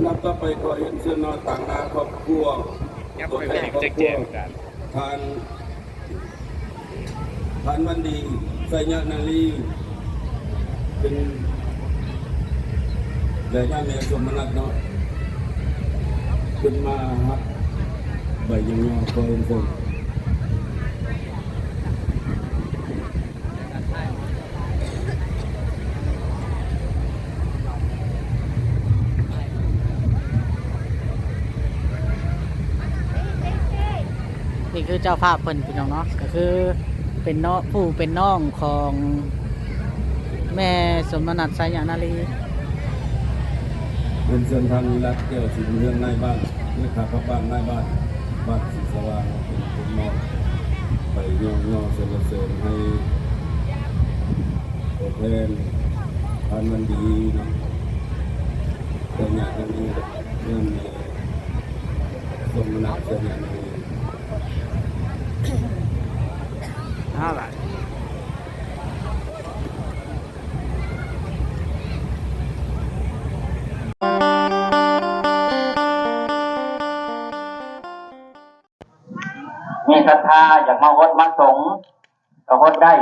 ລຳດັບຕໍ່ໄປ ຂໍຮຽນເຊີນເນາະ ຕາງໜ້າຄອບຄົວ ຕົວແທນຄອບຄົວ ທ່ານ ທ່ານວັນດີ ໄຊຍະນາລີ ເປັນ ແລະ ຍາແມ່ສົມມະນັດເນາະ ຂຶ້ນມາຮັບໃບຍ້ອງຍໍ ຂໍຮຽນເຊີນ. ນີ້ຄືເຈົ້າພາບເພິ່ນ ພີ່ນ້ອງເນາະ ກໍຄືເປັນເນາະ ຜູ້ເປັນນ້ອງຂອງແມ່ສົມມະນັດ ໄຊຍະນາລີ. ເປັນເຊິ່ງທ່ານວິລັດ ແກ້ວສີເຮືອງ ນາຍບ້ານ ເລຂາພັກບ້ານ ນາຍບ້ານ ບ້ານສີສະຫວ່າງ ເປັນຜູ້ມອບໃບຍ້ອງຍໍສັນລະເສີນໃຫ້ ຕົວແທນທ່ານວັນດີເນາະ ເພື່ອຍາດນຳເມືອ ເພື່ອຍາດສົມນະເພື່ອຍາດນຳເມືອ ເອົາລະ. ມີສັດທາຢາກມາຫົດມາສົງ ກໍຫົດໄດ້.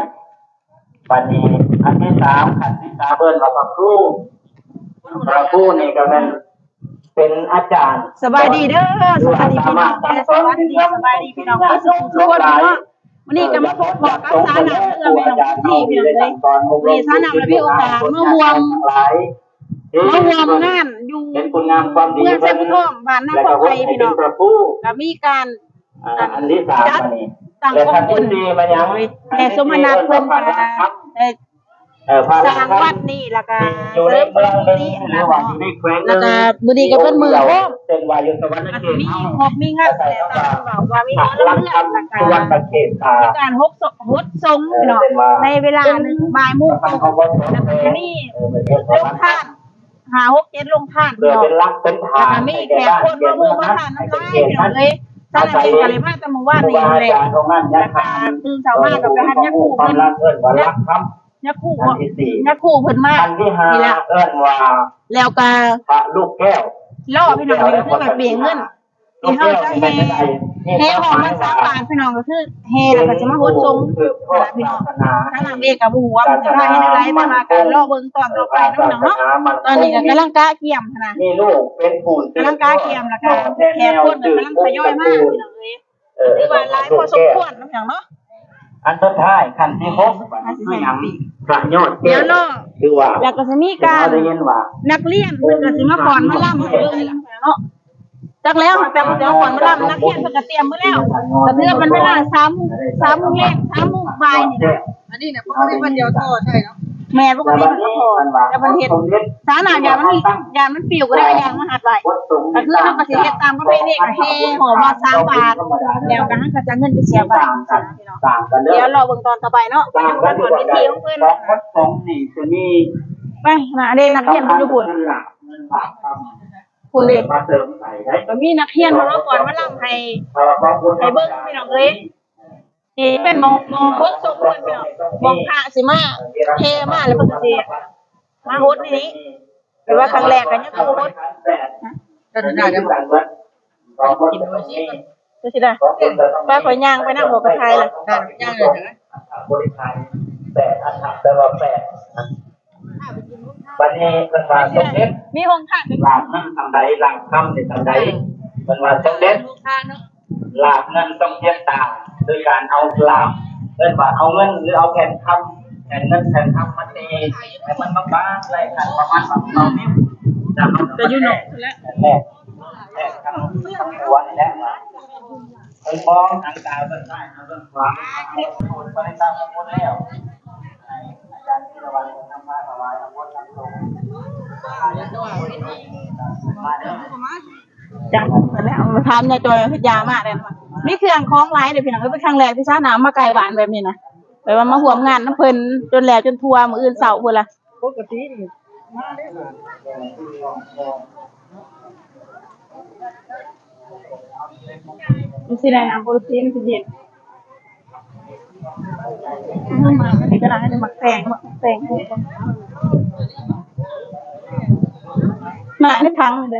ບັດນີ້ອັນທີສາມ ຂັ້ນທີສາມ ເອີ້ນວ່າພະຄູ. ພະຄູນີ້ກໍແມ່ນເປັນອາຈານ. ສະບາຍດີເດີ ສະບາຍດີພີ່ນ້ອງ ແຕ່ສະຫວັດດີ ສະບາຍດີພີ່ນ້ອງເບິດສູ່ທຸກຄົນເນາະ. ມື້ນີ້ກໍມາພົບພໍ້ກັບສາວນ້ຳເອື້ອແມ່ນ້ອງທີ່ ພີ່ນ້ອງເອີຍ. ມື້ນີ້ສາວນ້ຳໄດ້ມີໂອກາດມາຮ່ວມ ມາຮ່ວມງານຢູ່ເມືອງໄຊພູທອງ ບ້ານນາຄອນໄພ ພີ່ນ້ອງ ກໍມີການ ອ່າ ອັນທີສາມ ອັນນີ້ ຕັ້ງຂອບຄຸນແມ່ສົມມະນັດ ເພິ່ນກໍໄດ້ ເອີ ສ້າງວັດນີ້ ແລ້ວກໍເສີມສະຫຼອງກຸຕິ ແລ້ວກໍມື້ນີ້ກໍເປັນມື້ໂຮມ ກໍຊິມີຄອບມີງັດ ແຕ່ຕາມເວົ້າວ່າມີໝໍລຳເລື່ອງ ແລ້ວກໍມີການຫົດສົງ ຫົດສົງພີ່ນ້ອງ ໃນເວລາໜຶ່ງ ບ່າຍໂມງ ແລ້ວກໍຈະມີໂຮງທານ ຫ້າ ຫົກ ເຈັດ ໂຮງທານ ເພື່ອເປັນຫຼັກເປັນຖານ ແລ້ວກໍມີແຂກຄົນມາໂຮມມາທານນຳຫຼາຍ ພີ່ນ້ອງເອີຍ. ສາວນ້ຳເອງກໍໄດ້ມາແຕ່ມື້ວານນີ້ແຫຼະ ແລ້ວກໍຕື່ນເຊົ້າມາກໍໄປຮັບຍາຄູເພິ່ນ ຍາຄູ ຍາຄູເພິ່ນມານີ້ລະ ແລ້ວກໍພະລູກແກ້ວ ລໍ ພີ່ນ້ອງ ນີ້ກໍຄືວ່າເປັນເງິນ ທີ່ເຮົາຈະແຫ່ ແຫ່ຮອດມາສາມບາດ ພີ່ນ້ອງ ກໍຄືແຫ່ແລ້ວກໍຈະມາຫົດສົງ ພີ່ນ້ອງ. ສາວນ້ຳເອງກໍບໍ່ຮູ້ວ່າເພິ່ນຊິພາເຮັດແນວໃດ ແຕ່ວ່າກໍລໍເບິ່ງຕອນຕໍ່ໄປເນາະ ພີ່ນ້ອງເນາະ. ຕອນນີ້ກໍກຳລັງກະກຽມຫັ້ນນະ ກຳລັງກະກຽມ ແລ້ວກໍແຂກຄົນກໍກຳລັງທະຍອຍມາ ພີ່ນ້ອງເອີຍ. ຖືວ່າຫຼາຍພໍສົມຄວນເນາະ ພີ່ນ້ອງເນາະ. ອັນສຸດທ້າຍ ຂັ້ນທີຫົກ ຄືຫຍັງ? ພະຍອດແກ້ວ ຖືວ່າ ແລ້ວກໍຊິມີການ ນັກຮຽນເພິ່ນກໍຊິມາຟ້ອນມາລຳໃຫ້ເບິ່ງນີ້ລະເນາະ. ຈັກແລ້ວ ແຕ່ວ່າຊິມາຟ້ອນມາລຳ ນັກຮຽນເພິ່ນກໍຕຽມມາແລ້ວ ກໍຖືວ່າເປັນເວລາສາມ ສາມໂມງແລງ ສາມໂມງບ່າຍນີ້ນະ. ອັນນີ້ນະ ບໍ່ໄດ້ວັນດຽວຕໍ່ໃຊ່ເນາະ. ແມ່ນ ປົກກະຕິເພິ່ນກໍພໍ ແຕ່ເພິ່ນເຮັດ ສາໜ້າ ຢ້ານມັນ ຢ້ານມັນປິວກໍໄດ້ ຍ່າງມາຮັດໄວ້ ກໍຄືເຮົາກໍຊິເຮັດຕາມປະເພນີ ກໍແຫ່ຮອດມາສາມບາດ ແລ້ວກໍເຮົາກໍຈະເງິນໄປເສຍບາດ ພີ່ນ້ອງ. ດຽວລໍເບິ່ງຕອນຕໍ່ໄປເນາະ ວ່າຈະຮອດພິທີຂອງເພິ່ນ. ໄປ ໜ້າເດ້ ນັກຮຽນເພິ່ນຢູ່ພຸ້ນ ພຸ້ນເດ້ ກໍມີນັກຮຽນມາຟ້ອນມາລຳໃຫ້ ໃຫ້ເບິ່ງ ພີ່ນ້ອງເອີຍ. ນີ້ເປັນໝ່ອງ ໝ່ອງຫົດສົງເພິ່ນເນາະ ໝ່ອງພະຊິມາແຫ່ມາ ແລ້ວເພິ່ນກໍຊິມາຫົດໃນນີ້ ແຕ່ວ່າຄັ້ງແລກກໍຍັງບໍ່ຫົດ ກໍຊິໄດ້ ໄປ ຂ້ອຍຍ່າງໄປນຳ ບໍ່ກໍຖ່າຍລະ ຍ່າງເລີຍ. ບັດນີ້ເພິ່ນວ່າສົມເດັດ ມີໂຮງທານ ລາບນັ້ນສ່ຳໃດ ລາບຄຳນີ້ສ່ຳໃດ ເພິ່ນວ່າສົມເດັດ ລາບເງິນສົມເດັດຕາ ໂດຍການເອົາລາບ ເອີ້ນວ່າເອົາເງິນ ຫຼື ເອົາແຜ່ນຄຳ ແຜ່ນເງິນແຜ່ນຄຳມາຕີໃຫ້ມັນບາງໆ ໄລ່ຂັ້ນປະມານສອງນິ້ວ ຈາກນັ້ນກໍຢູ່ນອກພຸ້ນແຫຼະ ແລກກັນກັບຫົວນີ້ແຫຼະ. ເພິ່ນມອງທາງກາຍເບື້ອງຊ້າຍ ເບື້ອງຂວາ ເພິ່ນໄດ້ຕັ້ງໝົດແລ້ວ ໃຫ້ອາຈານ ຈັກ ແລ້ວຖາມຍາຍຈ່ອຍເຮັດຢາມາແລ້ວ ມີເຄື່ອງຂອງຫຼາຍເດ້ພີ່ນ້ອງເອີຍ. ເປັນຄັ້ງແລກທີ່ຊາວນາມາໃກ້ບ້ານແບບນີ້ນະ ແບບວ່າມາຮ່ວມງານນຳເພິ່ນຈົນແລ້ວຈົນທົ່ວ ມື້ອື່ນເຊົ້າພຸ້ນລະ ປົກກະຕິນີ້ມາເດ້ ມັນຊິໄດ້ນຳໂປຣຕີນ ມັນຊິເຢັນ ມັນກໍໄດ້ ໝາກແຕງ ໝາກແຕງ ມາໃນຖັງເດ້.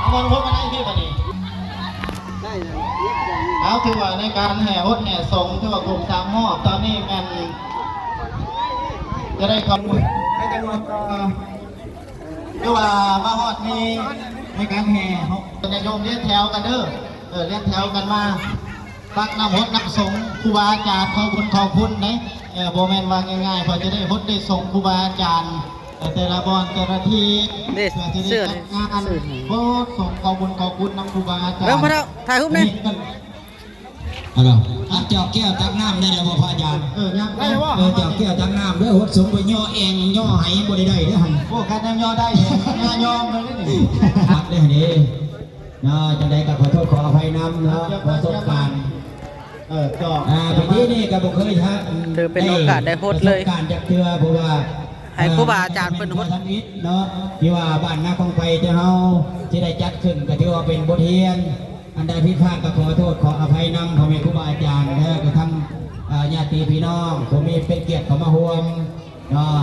ເອົາມາລົງມາໄດ້ເດ້ບັດນີ້ ໄດ້ແລ້ວ ເຮັດຢ່າງນີ້ ເອົ ເອົາ ຖືວ່າໃນການແຫ່ຫົດແຫ່ສົງ ຖືວ່າຄົບສາມຮອບ ຕອນນີ້ແມ່ນຈະໄດ້ເຂົ້າ ຄືວ່າມາຮອດນີ້ໃນການແຫ່ ຍາດໂຍມລຽນແຖວກັນເດີ ເອີ ລຽນແຖວກັນມາ ຕັກນ້ຳຫົດນ້ຳສົງຄູບາອາຈານ ຂໍບຸນຂໍຄຸນເດ້ ເອີ ບໍ່ແມ່ນວ່າງ່າຍໆ ເພື່ອຈະໄດ້ຫົດໄດ້ສົງຄູບາອາຈານ ເອີ ແຕ່ລະບ່ອນແຕ່ລະທີ່ ເດ້ ເພື່ອຈະໄດ້ຈັດງານຫົດສົງຂໍບຸນຂໍຄຸນນຳຄູບາອາຈານ ເບິ່ງພໍ່ເຖົ້າ ຖ່າຍຮູບແດ່ ອັນດຽວ ອັນເຈົ້າແກ້ວຕັກນ້ຳໄດ້ແລ້ວບໍ່ພະອາຈານ? ເອີ ຍັງ ເອີ ເຈົ້າແກ້ວຕັກນ້ຳເດີ ຫົດສົງໄປຍໍແອ່ງຍໍໄຫບໍ່ໄດ້ໄດ້ເດີຫັ້ນ ໂອ້ ຄັນຍັງຍໍໄດ້ ຢ່າຍອມເລີຍນີ້ ຕັກເດີຫັ້ນເດ້ ເນາະ ຈັ່ງໃດກໍຂໍໂທດຂໍອະໄພນຳເນາະ ປະສົບການ ເອີ ກໍ ອ່າ ປີນີ້ກໍບໍ່ເຄີຍ ຖືເປັນໂອກາດໄດ້ຫົດເລີຍ ປະສົບການຈັກເທື່ອ ເພາະວ່າ ໃຫ້ຄູບາອາຈານເພິ່ນຫົດ ເນາະ ທີ່ວ່າບ້ານນາຄອງໄຟເຈົ້າເຮົາ ທີ່ໄດ້ຈັດຂຶ້ນ ກໍຖືວ່າເປັນບົດຮຽນ ອັນໃດຜິດພາດກໍຂໍໂທດຂໍອະໄພນຳພໍ່ແມ່ຄູບາອາຈານ ແລະກໍທັງ ເອີ ຍາດຕິພີ່ນ້ອງຜູ້ມີເປັນກຽດເຂົ້າມາຮ່ວມເນາະ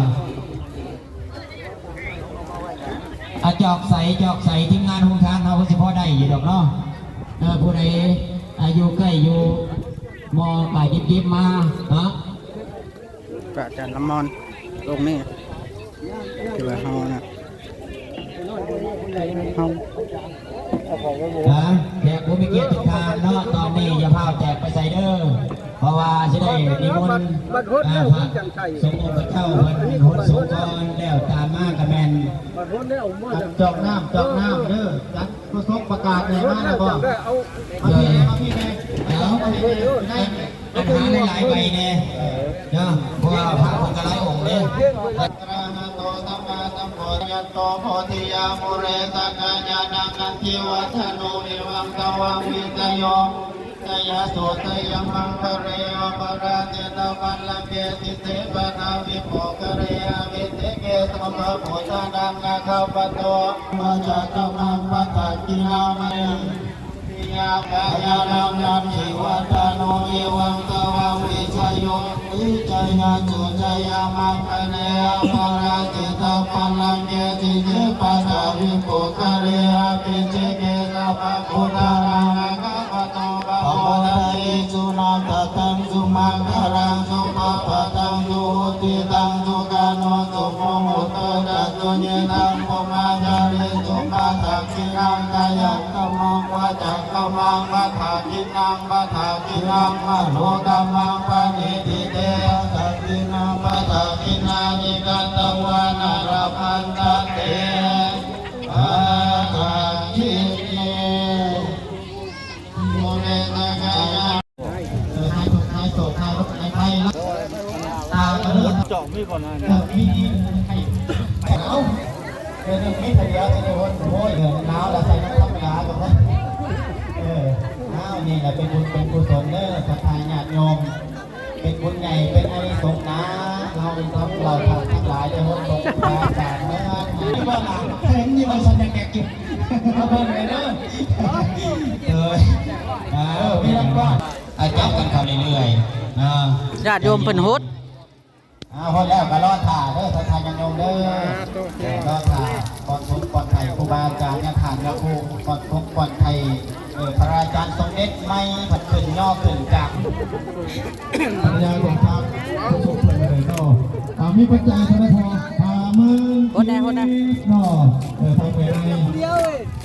ອາ ຈອກໃສ ຈອກໃສ ທີມງານໂຮງທານເຮົາກໍຊິພໍໄດ້ຢູ່ດອກເນາະ ເອີ ຜູ້ໃດ ອາ ຢູ່ໃກ້ຢູ່ມໍກໍຫຍິບໆມາເນາະ. ພະອາຈານນ້ຳມອນ ອົງນີ້ ຖືວ່າເຮົານະ ເຮົາ ນະ ແຂກຜູ້ມີກຽດທຸກທ່ານເນາະ ຕອນນີ້ຢ່າຟ້າວແຕກໄປໃສເດີ ເພາະວ່າຊິໄດ້ນິມົນ ບັດຫົດແລ້ວ ພະສົງອົງພະເຈົ້າເພິ່ນຫົດສົງກ່ອນ ແລ້ວຕາມມາກໍແມ່ນ ບັດຫົດແລ້ວ ຈອກນ້ຳ ຈອກນ້ຳເດີ ຈັດ ປະສົບປະກາດໃຫ້ມາແລ້ວບໍ່? ເອົາ ເອົາ ເອົາ ອັນຫາຫຼາຍໆໃບແດ່ເນາະ ເພາະວ່າພະເພິ່ນກໍຫຼາຍອົງເດ້ ອະລະຫະໂຕ ສຳມາສຳພຸດທະສະ ຍະໂຕ ໂພທິຍາ ມູເລ ສັກກາຍານັງ ນັນທິວັດຖະໂນ ເອວັງ ຕະວັງ ວິຊະໂຍ ຊະຍະໂສ ຊະຍະມັງຄະເລ ອະປະລາຊິຕະບັນລັງເກ ສິດເສ ປະທາວິໂພຄະເລ ອະພິເສກເກ ສັບພະພຸດທານັງ ນາຄາປະໂຕ ວາຈາກຳມັງ ປະທັກຂິນາມະ ຍາກາຍານັງ ນັນທິວັດຖະໂນ ເອວັງ ຕະວັງ ວິຊະໂຍ ວິຊະຍະໂສ ຊະຍະມັງຄະເລ ອະປະລາຊິຕະບັນລັງເກ ສິດເສ ປະທາວິໂພຄະເລ ອະພິເສກເກ ສັບພະພຸດທານັງ ນາຄາປະໂຕ ປະໂມດະເຕ ສຸນັນຕະຕັງ ສຸມັງຄະລັງ ສຸພະພະຕັງ ສຸຫຸດທິຕັງ ສຸຂະໂນ ສຸມຸຫຸດໂຕ ຈະ ສຸຍິງ ທຳໂພ ພະມະຈາຣີສຸ ປະທັກຂິນາມະຍັງ ກຳມັງ ວາຈາກຳມັງ ປະທັກຂິນາມະທັກຂິນາມະໂນກຳມັງ ປະນິທິເຕ ປະທັກຂິນາມະທັກຂິນານິ ກະຕະວານາລະພັນຕະເຕ ປະທັກຂິເນ ໂມເນ ສັກກາຍາ ເອີ ໃຫ້ໂຊກ ໃຫ້ໂຊກ ໃຫ້ລົບ ໃຫ້ໄພ ເອີ ເອີ ມີ ມີ ໃຫ້ ເອົາ ເອີ ມີໄພດຽວ ໂອ້ຍ ເອີ ໜາວລະໃສ່ນ້ຳທຳມະດາກໍ ເອີ ອ້າວ ນີ້ລະເປັນບຸນເປັນກຸສົນເດີ ສັດທາຍາດໂຍມ ເປັນບຸນໃຫຍ່ ເປັນອານິສົງນາ ເຮົາທຳເຫຼົ່າທັງຫຼາຍໄດ້ຫົດສົງ ອາຈານເມືອງ ນີ້ບໍ່ລະ ເຫັນຢູ່ວ່າສັນຍາແກກິນ ເອົາເບິ່ງເດີ ເອີ ເອີ ມີລຳກ່ອນ ອາ ຈັບກັນເຂົ້າເລື້ອຍໆເນາະ ຍາດໂຍມເພິ່ນຫົດ ອາ ຫົດແລ້ວກໍລໍຖ້າເດີ ທ່ານຍາດໂຍມເດີ ສາທຸ ເອີ ລໍຖ້າ ກ່ອນສົງກ່ອນໄຖ່ ຄູບາອາຈານ ຍາທ່ານຍາຄູ ກ່ອນສົງກ່ອນໄຖ່ ເອີ ພະອາຈານສົມເດັດໃໝ່ ເພິ່ນຂຶ້ນຍໍຂຶ້ນຈາກ ພະຍາຂອງທ່ານ ຜູ້ສົງເພິ່ນເລີຍເນາະ ອາ ມີປັດໄຈເທົ່າໃດພໍ ຫ້າໝື່ນ ຫົດແດ່ ຫົດແດ່ ເນາະ ເອີ ທາງແມ່ໃນ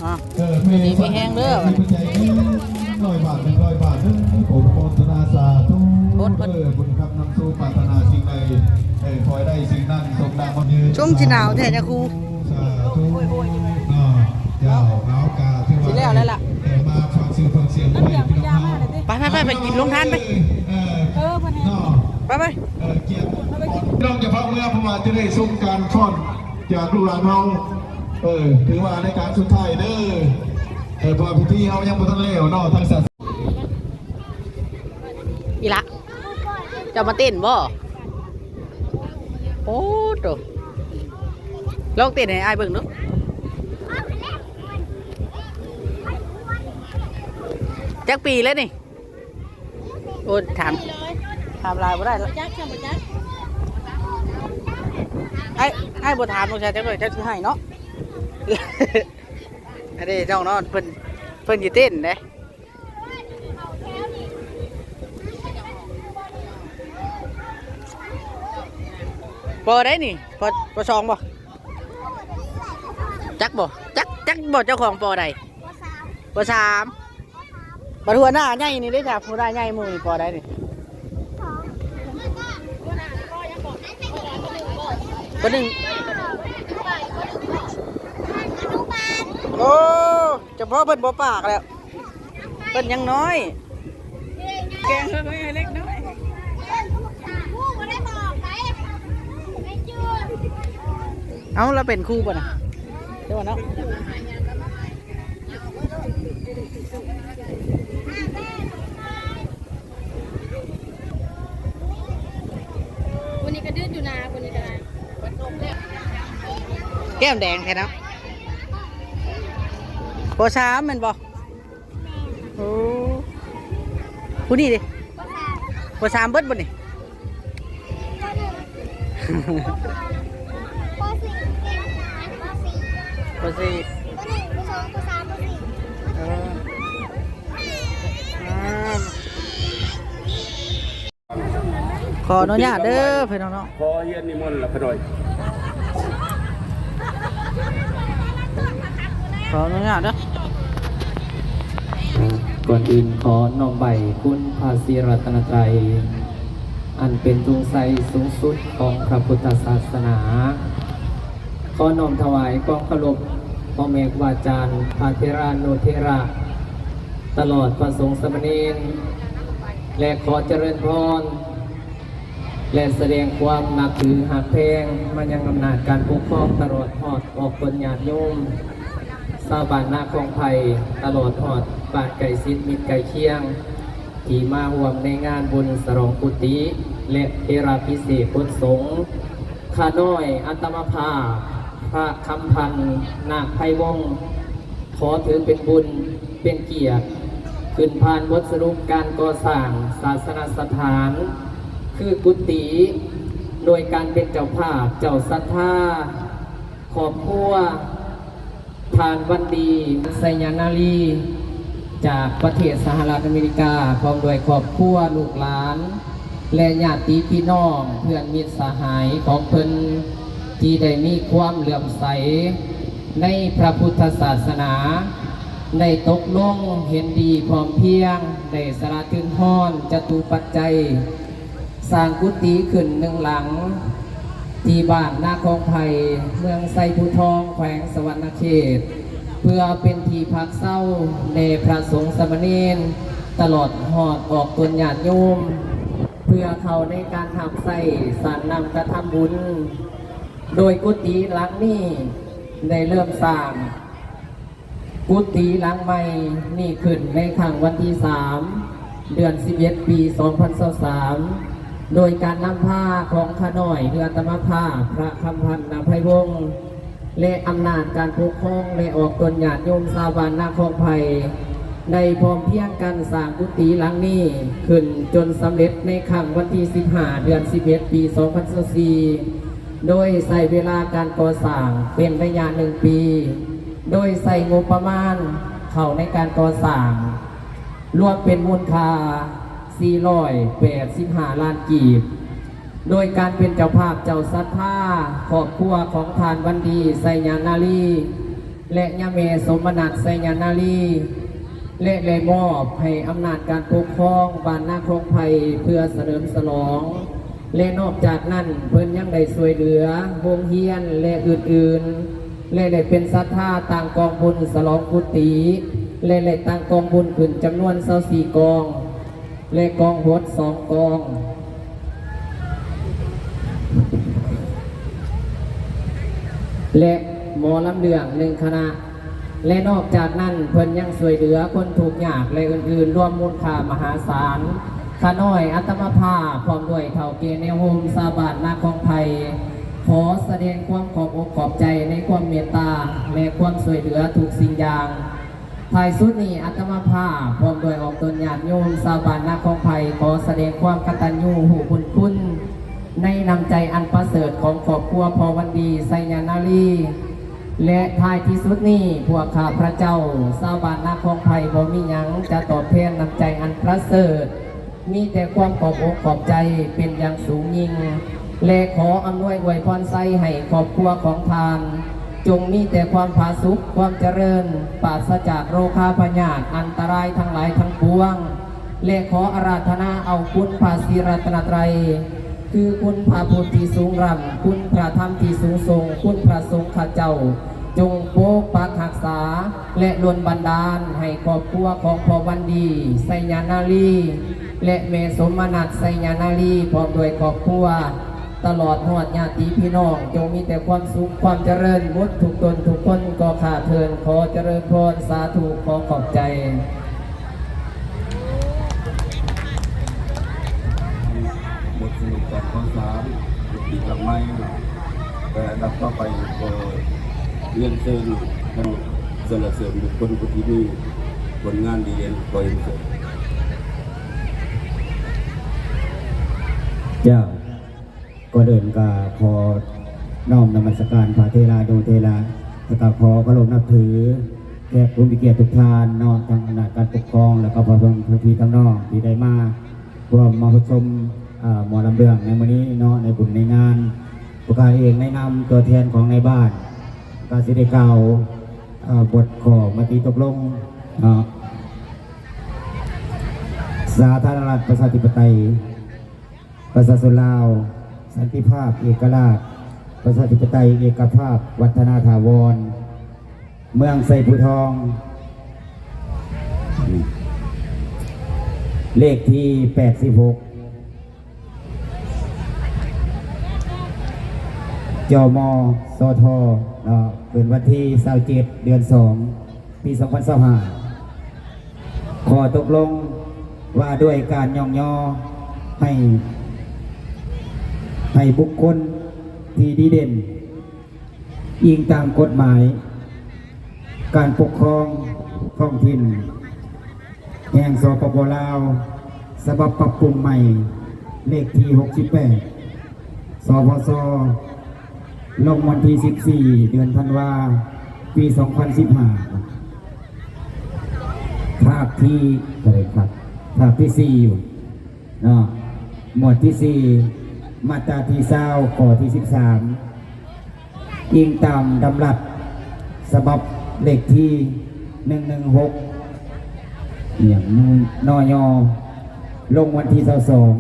ອ່ະ ເອີ ແມ່ ຢູ່ດີມີແຮງເດີ ມີແຮງເດີ ໜຶ່ງຮ້ອຍບາດ ໜຶ່ງຮ້ອຍບາດເດີ ໂອ ໂມທະນາສາທຸ ເອີ ບຸນຄຳນຳສູ່ ປາດຖະໜາສິ່ງໃດ ເອີ ຂໍໃຫ້ໄດ້ສິ່ງນັ້ນ ສົມດັ່ງໝັ້ນຍືນ ຊ່ວງຊິໜາວແທ້ຍາຄູ ສາທຸ ເນາະ ເຈົ້າ ເອົາ ກະຖືວ່າ ຊິແລ້ວແລ້ວລະ ເອີ ມາຟັງຊື່ຟັງສຽງ ໄປ ໄປ ໄປ ໄປກິນໂຮງທານໄປ ເອີ ເນາະ ໄປ ໄປ ເອີ ກຽດ ນ້ອງຈະພາເມືອ ເພາະວ່າຈະໄດ້ຊົມການຟ້ອນ ຈາກລູກຫຼານເຮົາ ເອີ ຖືວ່າໃນການສຸດທ້າຍເດີ ເອີ ເພາະວ່າພິທີເຮົາຍັງບໍ່ທັນແລ້ວເນາະ ທາງສາ ອີ່ຫຼະ ເຈົ້າມາເຕັ້ນບໍ່? ໂອ້ໂຕ ລອງເຕັ້ນໃຫ້ອ້າຍເບິ່ງດູ ຈັກປີແລ້ວນີ້? ໂອ້ ຖາມ ຖາມຫຼາຍບໍ່ໄດ້ລະ ຈັກ ບໍ່ຈັກ ອ້າຍ ອ້າຍບໍ່ຖາມນ້ອງຊາຍຈັກໜ້ອຍ ຈັກຊິໃຫ້ເນາະ ອັນນີ້ນ້ອງເນາະ ເພິ່ນ ເພິ່ນຊິເຕັ້ນເດ້ ເອີ ป.ใดนี่ ป.ป.สอง บ่ จักบ่ จัก จักบ่ เจ้าของ ป.ใด ป.สาม บัดหัวหน้าใหญ่นี่เด้จ้ะ หัวหน้าใหญ่หมู่นี่ ป.ใดนี่ ป.หนึ่ง โอ้ เฉพาะเพิ่นบ่ปากแล้ว เพิ่นยังน้อย แกงเพิ่นไว้ให้เล็กน้อย เอ้า แล้วเป็นครูบ่น่ะ เดี๋ยวก่อนเนาะ คนนี้ก็ดื้ออยู่นะ คนนี้ก็ได้ แก้มแดงแท้เนาะ ป.สาม แม่นบ่ โอ้ ผู้นี้ดิ ป.สาม เบิดบ่นี่ ป.สี่ ป.สี่ ป.หนึ่ง ป.สอง ป.สาม ป.สี่ เออ อ่า ขออนุญาตเด้อพี่น้องเนาะ ขอเฮียนนิมนต์ละพะน้อย ขออนุญาตเด้อ ก่อนอื่นขอน้อมไหว้คุณพระศรีรัตนตรัย อันเป็นธงชัยสูงสุดของพระพุทธศาสนา ขอน้อมถวายความเคารพพ่อแม่ครูอาจารย์ พระเถรานุเถระ ตลอดพระสงฆ์สามเณร และขอเจริญพร และแสดงความนับถือฮักแพงมายังอำนาจการปกครอง ตลอดฮอดออกตนญาติโยม ชาวบ้านนาคองไผ่ ตลอดฮอดบ้านใกล้ชิดมิตรใกล้เคียง ที่มาร่วมในงานบุญฉลองกุฏิ และเถราภิเษกพระสงฆ์ ข้าน้อยอาตมาภาพ พระคำพันธ์ นาคไพวงศ์ ขอถือเป็นบุญเป็นเกียรติ ขึ้นผ่านบทสรุปการก่อสร้างศาสนสถาน คือกุฏิ โดยการเป็นเจ้าภาพ เจ้าศรัทธา ครอบครัว ท่านวันดี ไชยนารี จากประเทศสหรัฐอเมริกา พร้อมด้วยครอบครัว ลูกหลาน และญาติพี่น้อง เพื่อนมิตรสหายของเพิ่น ที่ได้มีความเลื่อมใสในพระพุทธศาสนา ได้ตกลงเห็นดีพร้อมเพรียง ได้สละทุนทรัพย์จตุปัจจัย สร้างกุฏิขึ้นหนึ่งหลัง ที่บ้านนาคองไผ่ เมืองไชภูทอง แขวงสะหวันนะเขต เพื่อเป็นที่พักเซาแด่พระสงฆ์สามเณร ตลอดฮอดออกตนญาติโยม เพื่อเข้าในการรับใช้สร้างนำกระทำบุญ โดยกุฏิหลังนี้ได้เริ่มสร้าง กุฏิหลังใหม่นี้ขึ้นในค่ำวันที่สาม เดือนสิบเอ็ด ปีสองพันซาวสาม โดยการนำพาของข้าน้อย หรืออาตมาภาพ พระคำพันธ์ นาคไพวงศ์ และอำนาจการปกครอง และออกตนญาติโยมชาวบ้านนาคองไผ่ ได้พร้อมเพรียงกันสร้างกุฏิหลังนี้ขึ้นจนสำเร็จในค่ำวันที่สิบห้า เดือนสิบเอ็ด ปีสองพันซาวสี่ โดยใช้เวลาการก่อสร้างเป็นระยะหนึ่งปี โดยใช้งบประมาณเข้าในการก่อสร้าง รวมเป็นมูลค่า สี่ร้อยแปดสิบห้า ล้านกีบ โดยการเป็นเจ้าภาพเจ้าศรัทธา ครอบครัวของท่านวันดี ไชยนารี และย่าแม่สมนัส ไชยนารี และได้มอบให้อำนาจการปกครองบ้านนาคองไผ่ เพื่อเฉลิมฉลอง และนอกจากนั้นเพิ่นยังได้ช่วยเหลือโรงเรียนและอื่นๆ และได้เป็นศรัทธาตั้งกองบุญฉลองกุฏิ และได้ตั้งกองบุญขึ้นจำนวนซาวสี่กอง และกองโหดสองกอง และหมอลำเรื่องหนึ่งคณะ และนอกจากนั้นเพิ่นยังช่วยเหลือคนทุกข์ยากและอื่นๆ รวมมูลค่ามหาศาล ข้าน้อยอาตมาภาพพร้อมด้วยเฒ่าแก่แนวโฮมชาวบ้านนาคองไผ่ ขอแสดงความขอบอกขอบใจในความเมตตาและความช่วยเหลือทุกสิ่งอย่าง ท้ายสุดนี้อาตมาภาพพร้อมด้วยออกตนญาติโยมชาวบ้านนาคองไผ่ ขอแสดงความกตัญญูรู้บุญคุณ ในน้ำใจอันประเสริฐของครอบครัวพ่อวันดี ไชยนารี และท้ายที่สุดนี้ พวกข้าพระเจ้าชาวบ้านนาคองไผ่บ่มีหยังจะตอบแทนน้ำใจอันประเสริฐ มีแต่ความขอบอกขอบใจเป็นอย่างสูงยิ่ง ແລະ ຂໍອຳນວຍອວຍພອນໄຊໃຫ້ຄອບຄົວຂອງທ່ານ ຈົ່ງມີແຕ່ຄວາມຜາສຸກ, ຄວາມຈະເລີນ, ປາສະຈາກໂລຄາພະຍາດ, ອັນຕະລາຍທັງຫຼາຍທັງປວງ. ແລະ ຂໍອາລາທະນາເອົາຄຸນພະສີລັດຕະນະໄຕ ຄືຄຸນພະພຸດທີ່ສູງລ້ຳ, ຄຸນພະທຳທີ່ສູງສົ່ງ, ຄຸນພະສົງຂະເຈົ້າ ຈົ່ງປົກປັກຮັກສາ ແລະ ດົນບັນດານໃຫ້ຄອບຄົວຂອງພໍ່ວັນດີ ໄຊຍານາລີ ແລະ ແມ່ສົມມະນັດ ໄຊຍານາລີ ພ້ອມດ້ວຍຄອບຄົວ ຕະຫຼອດຮອດຍາດຕິພີ່ນ້ອງ ຈົ່ງມີແຕ່ຄວາມສຸກຄວາມຈະເລີນໝົດທຸກຕົນທຸກຄົນ ກໍຂ້າເທີ້ນ ຂໍຈະເລີນພອນ ສາທຸ ຂໍຂອບໃຈ. ໝົດສະຫຼຸບການຂໍສານ ເປັນປີກາໄມ້ເນາະ ແຕ່ອັນດັບຕໍ່ໄປກໍຮຽນເຊີນ ເຊີນເສີນບຸກຄົນຜູ້ທີ່ມີຜົນງານດີເດັ່ນ ຂໍຮຽນເຊີນ. ເຈົ້າ. ກ່ອນອື່ນກໍຂໍນ້ອມນະມັດສະການພະເຖລານຸເຖລາ ແລ້ວກໍຂໍເຄົາລົບນັບຖືແຂກຜູ້ມີກຽດທຸກທ່ານເນາະ ທັງອຳນາດການປົກຄອງ ແລ້ວກໍພະສົງທັງພີ່ທັງນ້ອງທີ່ໄດ້ມາຮ່ວມມະຫະສົມ ເອີ ໝໍລຳເລື່ອງໃນມື້ນີ້ເນາະ ໃນບຸນໃນງານ. ພວກຂ້າເອງໃນນາມຕົວແທນຂອງນາຍບ້ານ ກໍຊິໄດ້ກ່າວ ເອີ ບົດຂໍ້ມະຕິຕົກລົງເນາະ ສາທາລະນະລັດປະຊາທິປະໄຕ ປະຊາຊົນລາວ ສັນຕິພາບ ເອກະລາດ ປະຊາທິປະໄຕ ເອກະພາບ ວັດທະນາຖາວອນ ເມືອງໄຊພູທອງ ເລກທີແປດສິບຫົກ ຈມ ສທ ເນາະ ເກີດວັນທີຊາວເຈັດ ເດືອນສອງ ປີສອງພັນຊາວຫ້າ ຂໍ້ຕົກລົງວ່າດ້ວຍການຍ້ອງຍໍໃຫ້ ໃຫ້ບຸກຄົນທີ່ດີເດັ່ນ ອີງຕາມກົດໝາຍການປົກຄອງທ້ອງຖິ່ນແຫ່ງ ສປປ ລາວ ສະບັບປັບປຸງໃໝ່ ເລກທີຫົກສິບແປດ ສພຊ ລົງວັນທີສິບສີ່ ເດືອນທັນວາ ປີສອງພັນສິບຫ້າ ພາກທີ ເທົ່າໃດຄັບ ພາກທີສີ່ຢູ່ເນາະ ໝວດທີສີ່ ມາດຕາທີຊາວ ຂໍ້ທີສິບສາມ ອີງຕາມດຳລັດສະບັບເລກທີໜຶ່ງໜຶ່ງຫົກ ອີຫຍັງ ນຍ ລົງວັນທີຊາວສອງ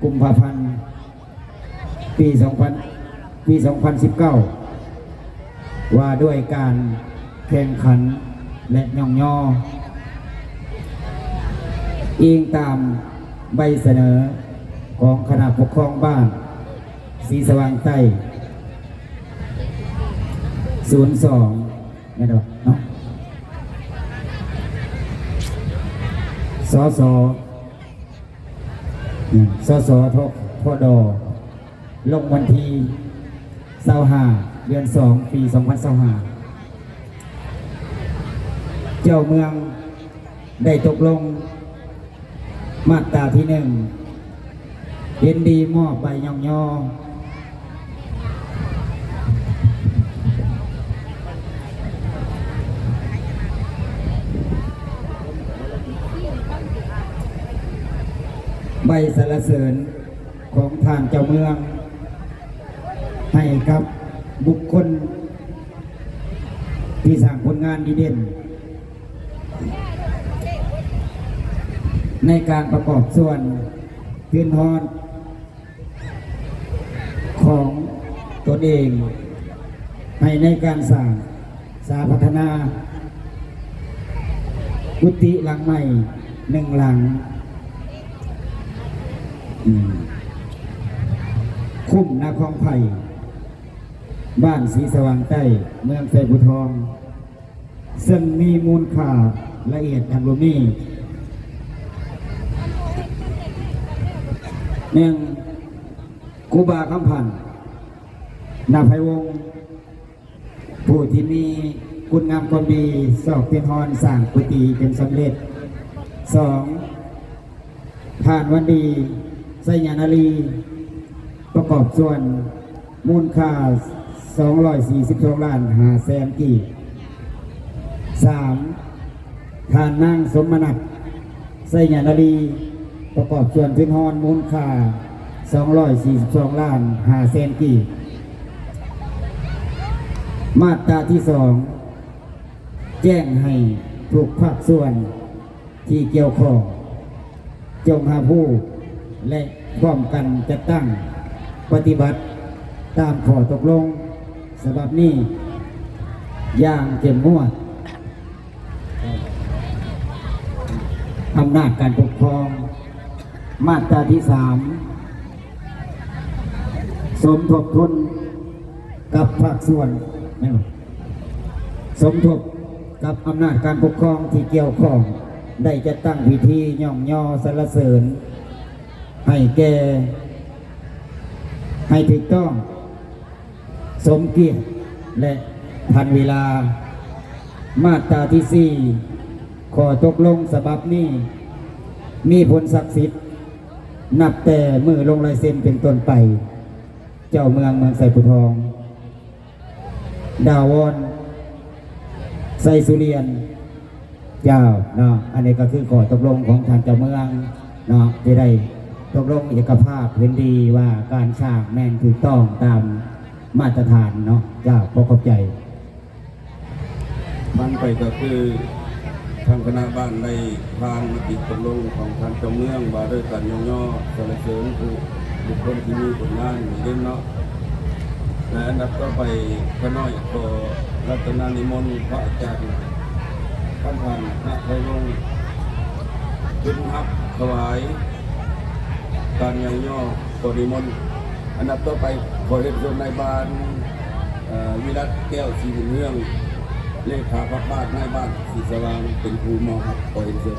ກຸມພາພັນ ປີສອງພັນ ປີສອງພັນສິບເກົ້າ ວ່າດ້ວຍການແຂ່ງຂັນ ແລະ ຍ້ອງຍໍ ອີງຕາມໃບສະເໜີຂອງຄະນະປົກຄອງບ້ານສີສະຫວ່າງໃຕ້ ສູນສອງ ແມ່ນບໍ່ເນາະ ສສ ສສ ທ ທດ ລົງວັນທີຊາວຫ້າ ເດືອນສອງ ປີສອງພັນຊາວຫ້າ ເຈົ້າເມືອງໄດ້ຕົກລົງມາດຕາທີໜຶ່ງ ເຫັນດີມອບໃບຍ້ອງຍໍ ໃບສັນລະເສີນຂອງທ່ານເຈົ້າເມືອງ ໃຫ້ກັບບຸກຄົນທີ່ສ້າງຜົນງານດີເດັ່ນ ໃນການປະກອບສ່ວນຄືນຮອດ ຂອງຕົນເອງ ໃຫ້ໃນການສ້າງສາພັດທະນາກຸຕິຫຼັງໃໝ່ໜຶ່ງຫຼັງ ອືມ ຄຸ້ມນາຄອງໄຜ່ ບ້ານສີສະຫວ່າງໃຕ້ ເມືອງໄຊພູທອງ ເຊິ່ງມີມູນຄ່າລະອຽດດັ່ງລຸ່ມນີ້ ໜຶ່ງ ຄູບາຄຳພັນ ນາໄພວົງ ຜູ້ທີ່ມີຄຸນງາມຄວາມດີ ຊອກເປັນຮອນສ້າງກຸຕິຈົນສຳເລັດ. ສອງ ທ່ານວັນດີ ໄຊຍານາລີ ປະກອບສ່ວນມູນຄ່າສອງຮ້ອຍສີ່ສິບສອງລ້ານຫ້າແສນກີບ. ສາມ ທ່ານນາງສົມມະນັດ ໄຊຍານາລີ ປະກອບສ່ວນທຶນຮອນມູນຄ່າ ສອງຮ້ອຍສີ່ສິບສອງລ້ານຫ້າແສນກີບ. ມາດຕາທີສອງ ແຈ້ງໃຫ້ທຸກພາກສ່ວນທີ່ກ່ຽວຂ້ອງ ຈົ່ງຮັບຮູ້ ແລະ ພ້ອມກັນຈັດຕັ້ງປະຕິບັດຕາມຂໍ້ຕົກລົງສະບັບນີ້ຢ່າງເຂັ້ມງວດ. ອຳນາດການປົກຄອງ ມາດຕາທີສາມ ສົມທົບທຶນກັບພາກສ່ວນ ແມ່ນບໍ່? ສົມທົບກັບອຳນາດການປົກຄອງທີ່ກ່ຽວຂ້ອງ ໄດ້ຈັດຕັ້ງພິທີຍ້ອງຍໍສັນລະເສີນໃຫ້ແກ່ ໃຫ້ຖືກຕ້ອງ ສົມກຽດ ແລະ ທັນເວລາ. ມາດຕາທີສີ່ ຂໍ້ຕົກລົງສະບັບນີ້ມີຜົນສັກສິດ ນັບແຕ່ມື້ລົງລາຍເຊັນເປັນຕົ້ນໄປ. ເຈົ້າເມືອງເມືອງໄຊພູທອງ ດາວອນ ໄຊສຸລຽນ ເຈົ້າເນາະ, ອັນນີ້ກໍຄືຂໍ້ຕົກລົງຂອງທ່ານເຈົ້າເມືອງເນາະ ທີ່ໄດ້ຕົກລົງເອກະພາບເຫັນດີວ່າການສ້າງແມ່ນຖືກຕ້ອງຕາມມາດຕະຖານເນາະ. ເຈົ້າ ຂໍຂອບໃຈ. ຜ່ານໄປກໍຄືທາງຄະນະບ້ານໄດ້ຜ່ານມະຕິຕົກລົງຂອງທ່ານເຈົ້າເມືອງວ່າດ້ວຍການຍ້ອງຍໍສັນລະເສີນຜູ້ບຸກຄົນທີ່ມີຜົນງານດີເດັ່ນເນາະ. ແລະ ອັນດັບຕໍ່ໄປ ຂ້ານ້ອຍຂໍລັດຕະນານິມົນພະອາຈານ ທ່ານ ທ່ານ ນະໄພວົງ ຂຶ້ນຮັບຖວາຍການຍ້ອງຍໍ ຂໍນິມົນ. ອັນດັບຕໍ່ໄປ ຂໍຮຽນເຊີນນາຍບ້ານ ເອີ ວິລັດ ແກ້ວສີບຸນເຮືອງ ເລຂາພັກບ້ານ ນາຍບ້ານສີສະຫວ່າງ ເປັນຜູ້ມອບຮັບ. ຂໍຮຽນເຊີນ.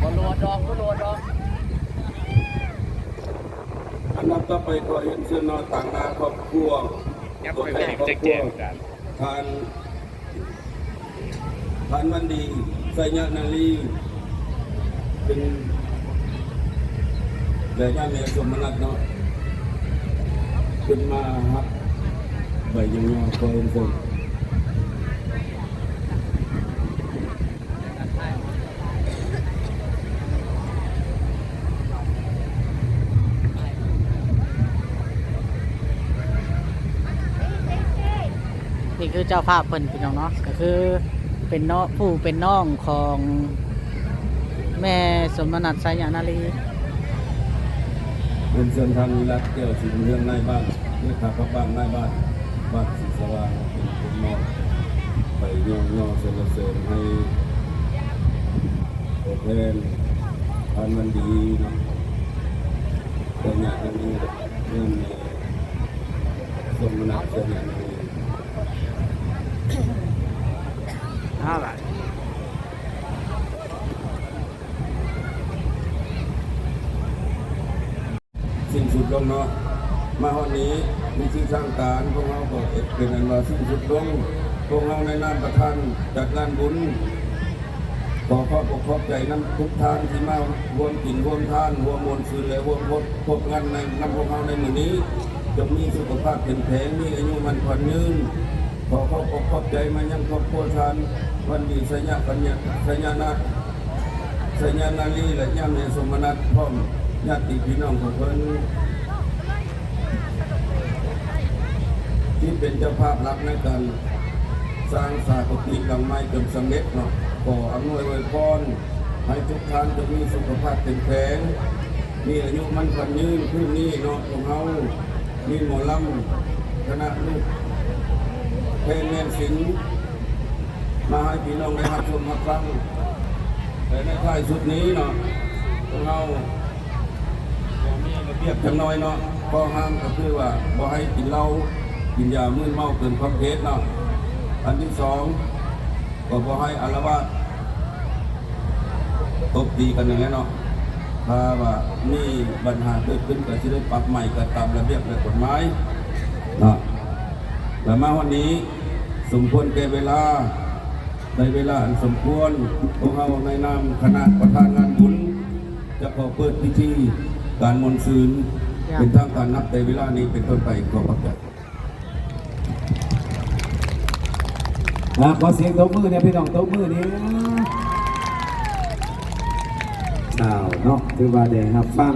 ບໍ່ໂຫຼດດອກ ບໍ່ໂຫຼດດອກ. ອັນດັບຕໍ່ໄປ ຂໍຮຽນເຊີນເນາະ ຕາງໜ້າຄອບຄົວ ຍັບໄປແມ່ນແຈ້ງໆ ທ່ານ ທ່ານວັນດີ ໄຊຍະນາລີ ເປັນ ແລະ ຍາແມ່ສົມມະນັດເນາະ ເພິ່ນມາຮັບໃບຍ້ອງຍໍ ຂໍຮຽນເຊີນ. ນີ້ຄືເຈົ້າພາບເພິ່ນ ພີ່ນ້ອງເນາະ, ກໍຄືເປັນເນາະ ຜູ້ເປັນນ້ອງຂອງແມ່ສົມມະນັດ ໄຊຍະນາລີ. ເປັນເຊີນທ່ານວິລັດ ແກ້ວສີເຮືອງ ນາຍບ້ານ ເລຂາພັກບ້ານ ນາຍບ້ານ ບ້ານສີສະຫວ່າງ ເປັນຜູ້ມອບໃບຍ້ອງຍໍສັນລະເສີນໃຫ້ຕົວແທນທ່ານວັນດີເນາະ ໄຊຍະນາລີ ເຮືອນແມ່ສົມມະນັດ ໄຊຍະນາລີ. ເອົາລະ. ສິ້ນສຸດລົງເນາະ. ມາຮອດນີ້ ພິທີທາງການພວກເຮົາກໍເປັນອັນວ່າສິ້ນສຸດລົງ. ພວກເຮົາໃນນາມປະທານຈັດງານບຸນ ຂໍຂອບອົກຂອບໃຈນຳທຸກທ່ານທີ່ມາຮ່ວມກິນຮ່ວມທານ ຮ່ວມມ່ວນຊື່ນ ແລະ ຮ່ວມພົບ ພົບງານໃນ ນຳພວກເຮົາໃນມື້ນີ້. ຈົ່ງມີສຸຂະພາບເຂັ້ມແຂງ ມີອາຍຸໝັ້ນຂວັນຍືນ. ຂໍຂອບອົກຂອບໃຈມາຍັງຄອບຄົວທ່ານວັນດີ ໄຊຍະປັນຍາ ໄຊຍະນາ ໄຊຍະນາລີ ແລະ ຍາແມ່ສົມມະນັດ ພ້ອມຍາດຕິພີ່ນ້ອງຂອງເພິ່ນ ທີ່ເປັນເຈົ້າພາບຫຼັກໃນການສ້າງສາກຸຕິຫຼັງໃໝ່ຈົນສຳເລັດເນາະ. ຂໍອຳນວຍອວຍພອນໃຫ້ທຸກທ່ານຈົ່ງມີສຸຂະພາບເຂັ້ມແຂງ ມີອາຍຸໝັ້ນຂວັນຍືນ. ຄືນນີ້ເນາະ ພວກເຮົາມີໝໍລຳຄະນະລູກແພນແມ່ນສິງ ມາໃຫ້ພີ່ນ້ອງໄດ້ຮັບຊົມຮັບຟັງ. ແລະ ໃນທ້າຍສຸດນີ້ເນາະ ພວກເຮົາກໍມີລະບຽບຈັກໜ້ອຍເນາະ. ຂໍ້ຫ້າມກໍຄືວ່າບໍ່ໃຫ້ກິນເຫຼົ້າ ກິນຢາມຶນເມົາເກີນຂອບເຂດເນາະ. ອັນທີສອງ ກໍບໍ່ໃຫ້ອາລະວາດ ຕົບຕີກັນຢ່າງນັ້ນເນາະ. ຖ້າວ່າມີບັນຫາເກີດຂຶ້ນກໍຊິໄດ້ປັບໃໝກັນຕາມລະບຽບ ແລະ ກົດໝາຍເນາະ. ແລະ ມາຮອດນີ້ສົມຄວນແກ່ເວລາ ໃນເວລາອັນສົມຄວນ ພວກເຮົາໃນນາມຄະນະປະທານງານບຸນ ຈະຂໍເປີດພິທີການມ່ວນຊື່ນເປັນທາງການ ນັບແຕ່ເວລານີ້ເປັນຕົ້ນໄປ. ຂໍຂອບໃຈ. ອ່າ ຂໍສຽງຕົບມືແດ່ພີ່ນ້ອງ ຕົບມືແດ່. ອ້າວ ເນາະ ຖືວ່າໄດ້ຮັບຟັງ